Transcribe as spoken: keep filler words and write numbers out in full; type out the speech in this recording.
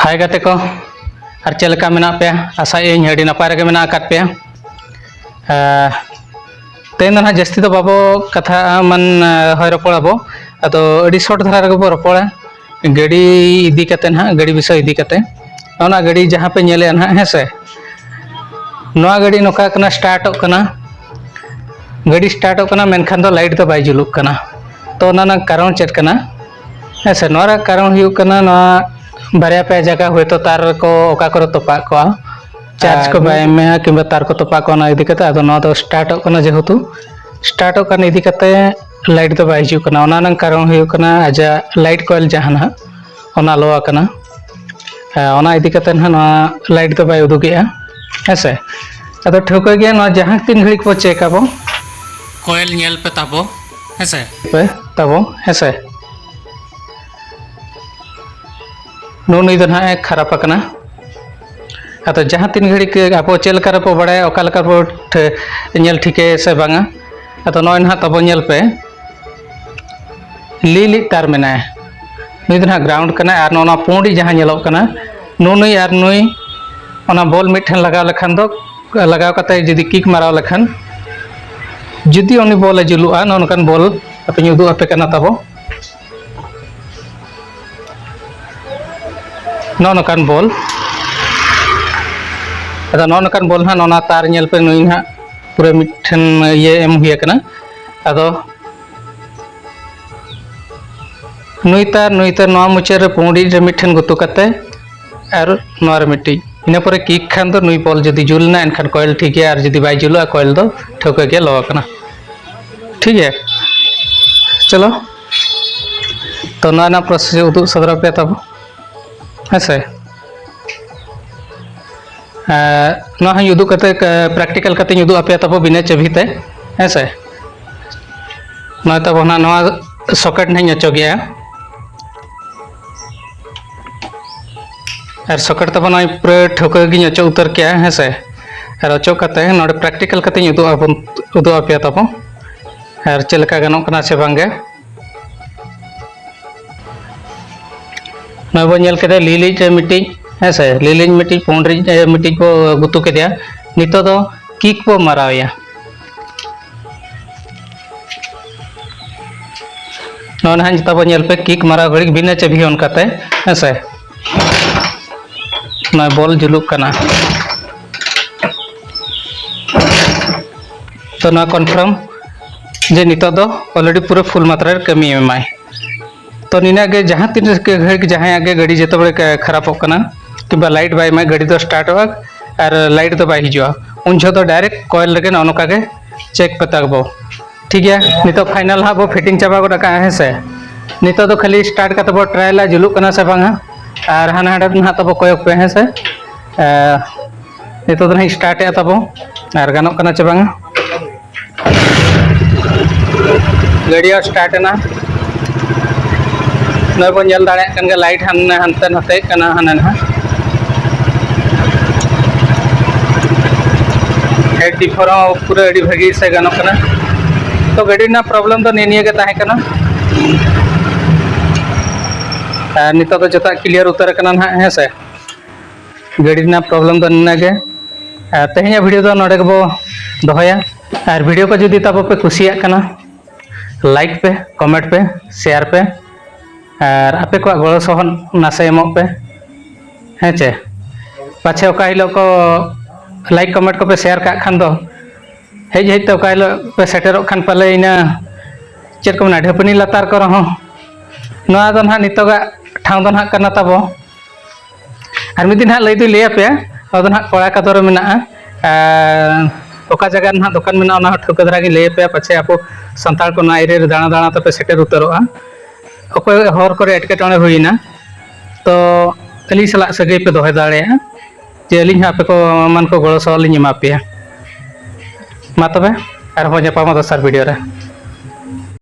ᱦᱟᱭ ᱜᱟᱛᱮ ᱠᱚ, ᱟᱨ ᱪᱮᱫ ᱞᱮᱠᱟ ᱢᱮᱱᱟᱜ ᱯᱮᱭᱟ? ᱟᱥᱟᱭᱟᱹᱧ ᱟᱹᱰᱤ ᱱᱟᱯᱟᱭ ᱨᱮᱜᱮ ᱢᱮᱱᱟᱜ ᱟᱠᱟᱫ ᱯᱮᱭᱟ᱾ ᱛᱮᱦᱮᱧ ᱫᱚ ᱱᱟᱦᱟᱜ ᱡᱟᱹᱥᱛᱤ ᱫᱚ ᱵᱟᱵᱚ ᱠᱟᱛᱷᱟᱜᱼᱟ, ᱢᱟᱱ ᱦᱳᱭ, ᱨᱚᱯᱚᱲ ᱟᱵᱚ᱾ ᱟᱫᱚ ᱟᱹᱰᱤ ᱥᱚᱨᱴ ᱫᱷᱟᱨᱟ ᱨᱮᱜᱮ ᱵᱚ ᱨᱚᱯᱚᱲᱟ ᱜᱟᱹᱰᱤ ᱤᱫᱤ ᱠᱟᱛᱮ ᱱᱟᱦᱟᱜ, ᱜᱟᱹᱰᱤ ᱵᱤᱥᱚᱭ ᱤᱫᱤ ᱠᱟᱛᱮ᱾ ᱚᱱᱟ ᱜᱟᱹᱰᱤ ᱡᱟᱦᱟᱸ ᱯᱮ ᱧᱮᱞᱮᱜᱼᱟ ᱱᱟᱦᱟᱜ, ᱦᱮᱸ ᱥᱮ, ᱱᱚᱣᱟ ᱜᱟᱹᱰᱤ ᱱᱚᱝᱠᱟ ᱠᱟᱱᱟ, ᱥᱴᱟᱨᱴᱚᱜ ᱠᱟᱱᱟ, ᱜᱟᱹᱰᱤ ᱥᱴᱟᱨᱴᱚᱜ ᱠᱟᱱᱟ, ᱢᱮᱱᱠᱷᱟᱱ ᱫᱚ ᱞᱟᱭᱤᱴ ᱫᱚ ᱵᱟᱭ ᱡᱩᱞᱩᱜ ᱠᱟᱱᱟ᱾ ᱛᱚ ᱚᱱᱟ ᱨᱮᱱᱟᱜ ᱠᱟᱨᱚᱱ ᱪᱮᱫ ᱠᱟᱱᱟ? ᱦᱮᱸ ᱥᱮ, ᱱᱚᱣᱟ ᱨᱮᱱᱟᱜ ᱠᱟᱨᱚᱱ ᱦᱩᱭᱩᱜ ᱠᱟᱱᱟ, ᱱᱚᱣᱟ ᱵᱟᱨᱭᱟ ᱯᱮᱭᱟ ᱡᱟᱭᱜᱟ ᱦᱚᱭᱛᱳ ᱛᱟᱨ ᱠᱚ ᱚᱠᱟ ᱠᱚᱨᱮ ᱛᱚᱯᱟᱜ ᱠᱚᱜᱼᱟ, ᱪᱟᱨᱡᱽ ᱠᱚ ᱵᱟᱭ ᱮᱢᱮᱜᱼᱟ ᱠᱤᱝᱵᱟ ᱛᱟᱨ ᱠᱚ ᱛᱚᱯᱟᱜ ᱠᱚᱜᱼᱟ, ᱚᱱᱟ ᱤᱫᱤ ᱠᱟᱛᱮ᱾ ᱟᱫᱚ ᱱᱚᱣᱟ ᱫᱚ ᱥᱴᱟᱨᱴᱚᱜ ᱠᱟᱱᱟ, ᱡᱮᱦᱮᱛᱩ ᱥᱴᱟᱨᱴᱚᱜ ᱠᱟᱱ ᱤᱫᱤ ᱠᱟᱛᱮ ᱞᱟᱭᱤᱴ ᱫᱚ ᱵᱟᱭ ᱦᱤᱡᱩᱜ ᱠᱟᱱᱟ᱾ ᱚᱱᱟ ᱨᱮᱱᱟᱜ ᱠᱟᱨᱚᱱ ᱦᱩᱭᱩᱜ ᱠᱟᱱᱟ ᱟᱡᱟᱜ ᱞᱟᱭᱤᱴ ᱠᱚᱭᱮᱞ ᱡᱟᱦᱟᱸ ᱱᱟᱦᱟᱜ, ᱚᱱᱟ ᱞᱚ ᱟᱠᱟᱱᱟ᱾ ᱦᱮᱸ, ᱚᱱᱟ ᱤᱫᱤ ᱠᱟᱛᱮ ᱱᱟᱦᱟᱜ ᱱᱚᱣᱟ ᱞᱟᱭᱤᱴ ᱫᱚ ᱵᱟᱭ ᱩᱫᱩᱜᱮᱜᱼᱟ, ᱦᱮᱸ ᱥᱮ᱾ ᱟᱫᱚ ᱴᱷᱟᱹᱣᱠᱟᱹ ᱜᱮ ᱱᱚᱣᱟ ᱡᱟᱦᱟᱸ ᱛᱤᱱ ᱜᱷᱟᱹᱲᱤᱡ ᱵᱚ ᱪᱮᱠ ᱟᱵᱚ, ᱠᱚᱭᱮᱞ ᱧᱮᱞ ᱯᱮ ᱛᱟᱵᱚ, ᱦᱮᱸ ᱥᱮ᱾ ᱯᱮ ᱛᱟᱵᱚ, ᱦᱮᱸ ᱥᱮ᱾ ᱱᱩᱜᱼᱩ ᱱᱩᱭ ᱫᱚ ᱱᱟᱦᱟᱜ ᱮ ᱠᱷᱟᱨᱟᱯ ᱟᱠᱟᱱᱟ᱾ ᱟᱫᱚ ᱡᱟᱦᱟᱸ ᱛᱤᱱ ᱜᱷᱟᱹᱲᱤᱡ ᱜᱮ ᱟᱵᱚ ᱪᱮᱫ ᱞᱮᱠᱟ ᱨᱮᱵᱚ ᱵᱟᱲᱟᱭᱟ, ᱚᱠᱟ ᱞᱮᱠᱟ ᱨᱮᱵᱚ ᱴᱷᱮ-, ᱧᱮᱞ ᱴᱷᱤᱠᱟᱹᱭᱟ ᱥᱮ ᱵᱟᱝᱟ? ᱟᱫᱚ ᱱᱚᱜᱼᱚᱭ ᱱᱟᱦᱟᱜ ᱛᱟᱵᱚ ᱧᱮᱞ ᱯᱮ, ᱞᱤᱞᱤᱡ ᱛᱟᱨ ᱢᱮᱱᱟᱭᱟ, ᱱᱩᱭ ᱫᱚ ᱱᱟᱦᱟᱜ ᱜᱨᱟᱣᱩᱱᱰ ᱠᱟᱱᱟᱭ᱾ ᱟᱨ ᱱᱚᱜᱼᱚ ᱱᱚᱣᱟ ᱯᱩᱸᱰᱤᱡ ᱡᱟᱦᱟᱸ ᱧᱮᱞᱚᱜ ᱠᱟᱱᱟ, ᱱᱩᱜᱼᱩ ᱱᱩᱭ ᱟᱨ ᱱᱩᱭ ᱚᱱᱟ ᱵᱚᱞ ᱢᱤᱫ ᱴᱷᱮᱱ ᱞᱟᱜᱟᱣ ᱞᱮᱠᱷᱟᱱ ᱫᱚ, ᱞᱟᱜᱟᱣ ᱠᱟᱛᱮ ᱡᱩᱫᱤ ᱠᱤᱠ ᱢᱟᱨᱟᱣ ᱞᱮᱠᱷᱟᱱ, ᱡᱩᱫᱤ ᱩᱱᱤ ᱵᱚᱞ ᱮ ᱡᱩᱞᱩᱜᱼᱟ, ᱱᱚᱜᱼᱚ ᱱᱚᱝᱠᱟᱱ ᱵᱚᱞ ᱟᱯᱮᱧ ᱩᱫᱩᱜ ᱟᱯᱮ ᱠᱟᱱᱟ ᱛᱟᱵᱚ᱾ ᱱᱚᱜᱼᱚ ᱱᱚᱝᱠᱟᱱ ᱵᱚᱞ᱾ ᱟᱫᱚ ᱱᱚᱜᱼᱚ ᱱᱚᱝᱠᱟᱱ ᱵᱚᱞ ᱱᱟᱦᱟᱜ, ᱱᱚᱜᱼᱚ ᱱᱟ ᱛᱟᱨ ᱧᱮᱞ ᱯᱮ, ᱱᱩᱭ ᱱᱟᱦᱟᱜ ᱯᱩᱨᱟᱹ ᱢᱤᱫᱴᱷᱮᱱ ᱤᱭᱟᱹ ᱮᱢ ᱦᱩᱭ ᱟᱠᱟᱱᱟ᱾ ᱟᱫᱚ ᱱᱩᱭ ᱛᱟᱨ, ᱱᱩᱭ ᱛᱟᱨ ᱱᱚᱣᱟ ᱢᱩᱪᱟᱹᱫ ᱨᱮ ᱯᱩᱸᱰᱤᱡ ᱨᱮ ᱢᱤᱫᱴᱷᱮᱱ ᱜᱩᱛᱩ ᱠᱟᱛᱮ ᱟᱨ ᱱᱚᱣᱟ ᱨᱮ ᱢᱤᱫᱴᱤᱡ, ᱤᱱᱟᱹ ᱯᱚᱨᱮ ᱠᱤᱠ ᱠᱷᱟᱱ ᱫᱚ ᱱᱩᱭ ᱵᱚᱞ ᱡᱩᱫᱤ ᱡᱩᱞ ᱮᱱᱟ, ᱮᱱᱠᱷᱟᱱ ᱠᱚᱭᱮᱞ ᱴᱷᱤᱠ ᱜᱮᱭᱟ, ᱟᱨ ᱡᱩᱫᱤ ᱵᱟᱭ ᱡᱩᱞᱩᱜᱼᱟ, ᱠᱚᱭᱮᱞ ᱫᱚ ᱴᱷᱟᱹᱣᱠᱟᱹ ᱜᱮ ᱞᱚ ᱟᱠᱟᱱᱟ᱾ ᱴᱷᱤᱠ ᱜᱮᱭᱟ, ᱪᱚᱞᱚ, ᱛᱚ ᱱᱚᱣᱟ ᱨᱮᱱᱟᱜ ᱯᱨᱚᱥᱮᱥ ᱩᱫᱩᱜ ᱥᱚᱫᱚᱨ ᱟᱯᱮ ᱛᱟᱵᱚ, ᱦᱮᱸ ᱥᱮ᱾ ᱮᱸ, ᱱᱚᱣᱟ ᱦᱚᱸᱧ ᱩᱫᱩᱜ ᱠᱟᱛᱮ, ᱮ, ᱯᱨᱮᱠᱴᱤᱠᱟᱞ ᱠᱟᱛᱮᱧ ᱩᱫᱩᱜ ᱟᱯᱮᱭᱟ ᱛᱟᱵᱚ ᱵᱤᱱᱟᱹ ᱪᱟᱹᱵᱤ ᱛᱮ, ᱦᱮᱸ ᱥᱮ᱾ ᱱᱚᱜᱼᱚᱭ ᱛᱟᱵᱚ ᱱᱟᱜ ᱱᱚᱣᱟ ᱥᱚᱠᱮᱴ ᱱᱟᱜ ᱤᱧ ᱚᱪᱚᱜᱮᱜᱼᱟ᱾ ᱟᱨ ᱥᱚᱠᱮᱴ ᱛᱟᱵᱚ ᱱᱚᱜᱼᱚᱭ ᱯᱩᱨᱟᱹ ᱴᱷᱟᱹᱣᱠᱟᱹ ᱜᱤᱧ ᱚᱪᱚᱜ ᱩᱛᱟᱹᱨ ᱠᱮᱜᱼᱟ, ᱦᱮᱸ ᱥᱮ᱾ ᱟᱨ ᱚᱪᱚᱜ ᱠᱟᱛᱮ ᱱᱚᱰᱮ ᱯᱨᱮᱠᱴᱤᱠᱟᱞ ᱠᱟᱛᱮᱧ ᱩᱫᱩᱜ ᱟᱵᱚᱱ, ᱩᱫᱩᱜ ᱟᱯᱮᱭᱟ ᱛᱟᱵᱚ᱾ ᱟᱨ ᱪᱮᱫ ᱞᱮᱠᱟ ᱜᱟᱱᱚᱜ ᱠᱟᱱᱟ ᱥᱮ ᱵᱟᱝ ᱜᱮ᱾ ᱱᱚᱜᱼᱚᱭ ᱵᱚ ᱧᱮᱞ ᱠᱮᱫᱟ ᱞᱤᱞᱤᱡ ᱨᱮ ᱢᱤᱫᱴᱤᱡ, ᱦᱮᱸ ᱥᱮ, ᱞᱤᱞᱤᱡ ᱢᱤᱫᱴᱤᱡ ᱯᱩᱸᱰ ᱨᱤᱡ, ᱮ, ᱢᱤᱫᱴᱤᱡ ᱵᱚ ᱜᱩᱛᱩ ᱠᱮᱫᱮᱭᱟ᱾ ᱱᱤᱛᱚᱜ ᱫᱚ ᱠᱤᱠ ᱵᱚ ᱢᱟᱨᱟᱣ ᱮᱭᱟ᱾ ᱱᱚᱜᱼᱚᱭ ᱱᱟᱦᱟᱜ ᱱᱤᱛᱚᱜ ᱵᱚ ᱧᱮᱞ ᱯᱮ, ᱠᱤᱠ ᱢᱟᱨᱟᱣ ᱜᱷᱟᱹᱲᱤᱡ ᱵᱤᱱᱟᱹ ᱪᱟᱹᱵᱷᱤ ᱚᱱᱠᱟᱛᱮ, ᱦᱮᱸ ᱥᱮ, ᱱᱚᱜᱼᱚᱭ ᱵᱚᱞ ᱡᱩᱞᱩᱜ ᱠᱟᱱᱟ᱾ ᱛᱚ ᱱᱚᱣᱟ ᱠᱚᱱᱯᱷᱟᱨᱢ ᱡᱮ ᱱᱤᱛᱚᱜ ᱫᱚ ᱚᱞᱨᱮᱰᱤ ᱯᱩᱨᱟᱹ ᱯᱷᱩᱞ ᱢᱟᱛᱨᱟ ᱨᱮ ᱠᱟᱹᱢᱤ ᱮᱢᱟᱭ᱾ ᱛᱚ ᱱᱤᱱᱟᱹᱜ ᱜᱮ, ᱡᱟᱦᱟᱸ ᱛᱤᱱ ᱨᱟᱹᱥᱠᱟᱹ ᱜᱷᱟᱹᱲᱤᱡ ᱡᱟᱦᱟᱸᱭᱟᱜ ᱜᱮ ᱜᱟᱹᱰᱤ ᱡᱚᱛᱚ ᱵᱮᱲᱮ ᱠᱷᱟᱨᱟᱯᱚᱜ ᱠᱟᱱᱟ ᱠᱤᱝᱵᱟ ᱞᱟᱭᱤᱴ ᱵᱟᱭ ᱮᱢᱟ, ᱜᱟᱹᱰᱤ ᱫᱚ ᱥᱴᱟᱨᱴᱚᱜᱼᱟ ᱟᱨ ᱞᱟᱭᱤᱴ ᱫᱚ ᱵᱟᱭ ᱦᱤᱡᱩᱜᱼᱟ, ᱩᱱ ᱡᱚᱦᱚᱜ ᱫᱚ ᱰᱟᱭᱨᱮᱠᱴ ᱠᱚᱭᱮᱞ ᱨᱮᱜᱮ ᱱᱚᱜᱼᱚ ᱱᱚᱝᱠᱟ ᱜᱮ ᱪᱮᱠ ᱯᱮ ᱛᱟᱵᱚ᱾ ᱴᱷᱤᱠ ᱜᱮᱭᱟ, ᱱᱤᱛᱚᱜ ᱯᱷᱟᱭᱱᱟᱞ ᱦᱟᱸᱜ ᱵᱚ ᱯᱷᱤᱴᱤᱝ ᱪᱟᱵᱟ ᱜᱚᱫ ᱠᱟᱜᱼᱟ, ᱦᱮᱸ ᱥᱮ᱾ ᱱᱤᱛᱚᱜ ᱫᱚ ᱠᱷᱟᱹᱞᱤ ᱥᱴᱟᱨᱴ ᱠᱟᱛᱮ ᱵᱚ ᱴᱨᱟᱭᱞᱟ, ᱡᱩᱞᱩᱜ ᱠᱟᱱᱟ ᱥᱮ ᱵᱟᱝᱟ, ᱟᱨ ᱦᱟᱱᱟ ᱦᱟᱸᱰᱮ ᱱᱟᱦᱟᱜ ᱛᱟᱵᱚ ᱠᱚᱭᱚᱜ ᱯᱮ, ᱦᱮᱸ ᱥᱮ᱾ ᱮ, ᱱᱤᱛᱚᱜ ᱫᱚ ᱱᱟᱦᱟᱜ ᱥᱴᱟᱨᱴ ᱮᱫᱼᱟ ᱛᱟᱵᱚ, ᱟᱨ ᱜᱟᱱᱚᱜ ᱠᱟᱱᱟ ᱪᱮ ᱵᱟᱝᱟ᱾ ᱜᱟᱹᱰᱤ ᱦᱚᱸ ᱥᱴᱟᱨᱴ ᱮᱱᱟ᱾ ᱱᱚᱜᱼᱚᱭ ᱵᱚᱱ ᱧᱮᱞ ᱫᱟᱲᱮᱭᱟᱜ ᱠᱟᱱ ᱜᱮᱭᱟ, ᱞᱟᱭᱤᱴ ᱦᱟᱱ-, ᱦᱟᱱᱛᱮ ᱱᱟᱛᱮᱜ ᱠᱟᱱᱟ, ᱦᱟᱱᱟ ᱱᱟᱦᱟᱜ᱾ ᱦᱮᱰ ᱰᱤᱯᱷᱟᱨ ᱦᱚᱸ ᱯᱩᱨᱟᱹ ᱟᱹᱰᱤ ᱵᱷᱟᱹᱜᱤ ᱥᱮ ᱜᱟᱱᱚᱜ ᱠᱟᱱᱟ᱾ ᱛᱚ, ᱜᱟᱹᱰᱤ ᱨᱮᱱᱟᱜ ᱯᱨᱚᱵᱞᱮᱢ ᱫᱚ ᱱᱤᱭᱟᱹ ᱱᱤᱭᱟᱹ ᱜᱮ ᱛᱟᱦᱮᱸ ᱠᱟᱱᱟ᱾ ᱟᱨ ᱱᱤᱛᱚᱜ ᱫᱚ ᱡᱚᱛᱚᱣᱟᱜ ᱠᱞᱤᱭᱟᱨ ᱩᱛᱟᱹᱨ ᱟᱠᱟᱱᱟ ᱱᱟᱦᱟᱜ, ᱦᱮᱸ ᱥᱮ᱾ ᱜᱟᱹᱰᱤ ᱨᱮᱱᱟᱜ ᱯᱨᱚᱵᱞᱮᱢ ᱫᱚ ᱱᱤᱱᱟᱹᱜ ᱜᱮ᱾ ᱟᱨ ᱛᱮᱦᱮᱧᱟᱜ ᱵᱷᱤᱰᱤᱭᱳ ᱫᱚ ᱱᱚᱰᱮ ᱜᱮᱵᱚ ᱫᱚᱦᱚᱭᱟ᱾ ᱟᱨ ᱵᱷᱤᱰᱤᱭᱳ ᱠᱚ ᱡᱩᱫᱤ ᱛᱟᱵᱚ ᱯᱮ ᱠᱩᱥᱤᱭᱟᱜ ᱠᱟᱱᱟ, ᱞᱟᱭᱤᱠ ᱯᱮ, ᱠᱚᱢᱮᱱᱴ ᱯᱮ, ᱥᱮᱭᱟᱨ ᱯᱮ, ᱟᱨ ᱟᱯᱮ ᱠᱚᱣᱟᱜ ᱜᱚᱲᱚ ᱥᱚᱦᱚᱫ ᱱᱟᱥᱮ ᱮᱢᱚᱜ ᱯᱮ, ᱦᱮᱸ ᱪᱮ? ᱯᱟᱪᱷᱮ ᱚᱠᱟ ᱦᱤᱞᱳᱜ ᱠᱚ ᱞᱟᱭᱤᱠ ᱠᱚᱢᱮᱱᱴ ᱠᱚᱯᱮ ᱥᱮᱭᱟᱨ ᱠᱟᱜ ᱠᱷᱟᱱ ᱫᱚ, ᱦᱮᱡ ᱦᱮᱡ ᱛᱮ ᱚᱠᱟ ᱦᱤᱞᱳᱜ ᱯᱮ ᱥᱮᱴᱮᱨᱚᱜ ᱠᱷᱟᱱ ᱯᱟᱞᱮ ᱤᱱᱟᱹ ᱪᱮᱫ ᱠᱚ ᱢᱮᱱᱟ, ᱰᱷᱟᱹᱯᱟᱹᱱᱤ ᱞᱟᱛᱟᱨ ᱠᱚᱨᱮ ᱦᱚᱸ᱾ ᱱᱚᱣᱟ ᱫᱚ ᱱᱟᱦᱟᱜ ᱱᱤᱛᱚᱜᱟᱜ ᱴᱷᱟᱶ ᱫᱚ ᱱᱟᱦᱟᱜ ᱠᱟᱱᱟ ᱛᱟᱵᱚ᱾ ᱟᱨ ᱢᱤᱫ ᱫᱤᱱ ᱦᱟᱸᱜ ᱞᱟᱹᱭ ᱫᱚᱧ ᱞᱟᱹᱭ ᱟᱯᱮᱭᱟ, ᱱᱚᱣᱟ ᱫᱚ ᱱᱟᱦᱟᱜ ᱠᱚᱲᱟ ᱠᱟᱫᱚᱨ ᱨᱮ ᱢᱮᱱᱟᱜᱼᱟ᱾ ᱟᱨ ᱚᱠᱟ ᱡᱟᱭᱜᱟ ᱨᱮ ᱱᱟᱦᱟᱜ ᱫᱚᱠᱟᱱ ᱢᱮᱱᱟᱜᱼᱟ, ᱚᱱᱟ ᱦᱚᱸ ᱴᱷᱟᱹᱣᱠᱟᱹ ᱫᱷᱟᱨᱟ ᱜᱤᱧ ᱞᱟᱹᱭ ᱟᱯᱮᱭᱟ, ᱯᱟᱪᱷᱮ ᱟᱵᱚ ᱥᱟᱱᱛᱟᱲ ᱠᱚ ᱱᱚᱣᱟ ᱮᱨᱤᱭᱟ ᱨᱮ ᱫᱟᱬᱟ ᱫᱟᱬᱟ ᱛᱮᱯᱮ ᱥᱮᱴᱮᱨ ᱩᱛᱟᱹᱨᱚᱜᱼᱟ᱾ ᱚᱠᱚᱭ ᱦᱚᱨ ᱠᱚᱨᱮ ᱮᱴᱠᱮᱴᱚᱬᱮ ᱦᱩᱭᱮᱱᱟ, ᱛᱚ ᱟᱹᱞᱤᱧ ᱥᱟᱞᱟᱜ ᱥᱟᱹᱜᱟᱹᱭ ᱯᱮ ᱫᱚᱦᱚ ᱫᱟᱲᱮᱭᱟᱜᱼᱟ, ᱡᱮ ᱟᱹᱞᱤᱧ ᱦᱚᱸ ᱟᱯᱮ ᱠᱚ ᱮᱢᱟᱱ ᱠᱚ ᱜᱚᱲᱚ ᱥᱚᱦᱚᱫ ᱞᱤᱧ ᱮᱢᱟ ᱯᱮᱭᱟ᱾ ᱢᱟ ᱛᱚᱵᱮ, ᱟᱨᱦᱚᱸ ᱧᱟᱯᱟᱢᱟ ᱫᱚᱥᱟᱨ ᱵᱷᱤᱰᱤᱭᱳ ᱨᱮ᱾